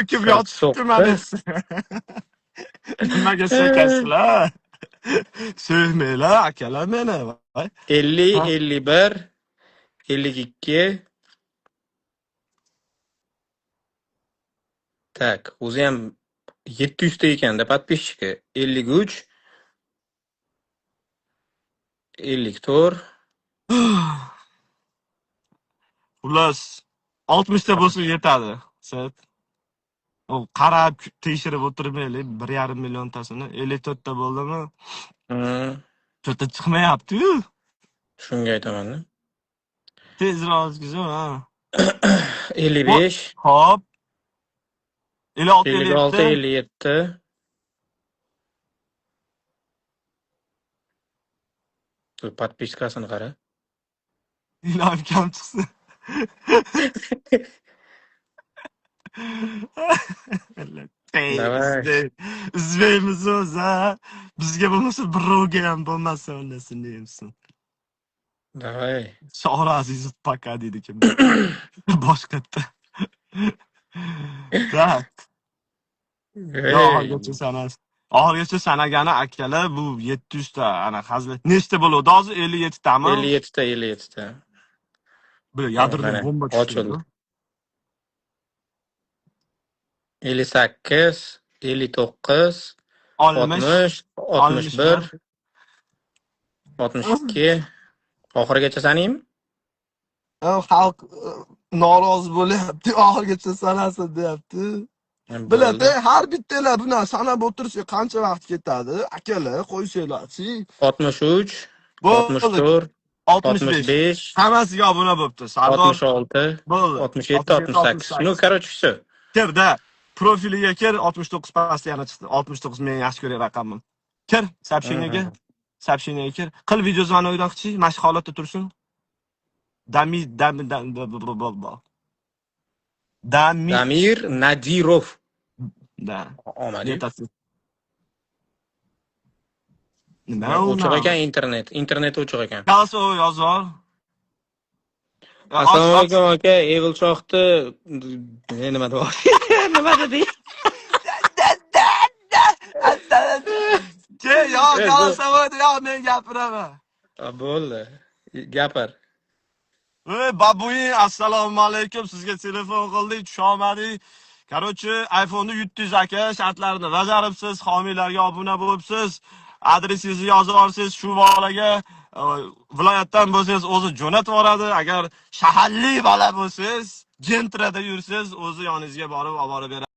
Kim yotibdi mana? 49. Nimaga so'kasizlar? So'kmanglar, akalar, meni. Voy. 50, Ha. 51, 52. Так, o'zi ham 700 ta ekanda подписчики. 53, 54. Xullas, 60 ta bo'lsa yetadi. Set. U qarab tekshirib o'tirmaylik, 1,5 milliontasini. 54 ta bo'ldimi? To'rtta chiqmayapti-yu. Shunga aytaman. Tezroq o'tkazib, ha. 55, Hop. 56, 56, 57. 57. Подписка sini qara. Iloyim kam chiqsin. Давай. Izlaymiz o'zi, ha. Bizga bo'lmasa birovga ham bo'lmasa undasini deyapsan. Давай. Shora Azizov пока deydi kimdir. Boshqatda. Так. Yo, Ey. oxirigacha sanas. Oxirigacha sanagani, akalar, bu 700 ta ana hazil. Nechta bo'ladi hozir? 57 tami? 57 ta, 57 ta. Bu ядерный Mana, bomba tushdi. ochildi. 58, 59, 60, 60, 61, 61. 62. Oxirigacha sanaymi? Xalq norozi bo'lyapti, oxirigacha sanasin deyapti. Biladi, Bo'ldi. har bittalar buni sanab o'tirsak qancha vaqt ketadi? Akalar, qo'ysanglarchi. 63, Bo'ldi. 64, 65. 65, Hammasiga obuna bo'pti. Sardor 66, bo'ldi. 67, 68. Ну, короче, всё. Kirda. Profiliga kir, 69 pastda yana chiqdi. 69 men yaxshi ko'rgan raqamim. Kir, сообщение ga. Сообщение ga kir. Qil video звонок dan qichi, mana shu holatda tursin. Dami dami dami Dami Damir Nadirov. Да. Omadi. Netasi. Nima u? O'chiq ekan internet. Internet o'chiq ekan. Голосовой yozib ol. Assalomu alaykum aka, Evil Shohni nima deb nima dedi? Ke, yo, голосовой yo, men gapiraman. Bo'ldi. Gapir. Ey, babuin, assalomu alaykum. Sizga telefon qildik, tusholmadik. Короче, iPhone'ni yutdingiz aka, shartlarini bajaribsiz, homiylarga obuna bo'libsiz. Adresingizni yozib olsangiz, shu bolaga viloyatdan bo'lsangiz o'zi jo'natib yuboradi. Agar shaharli bola bo'lsangiz, Gentrada yursangiz, o'zi yoningizga borib olib borib beradi.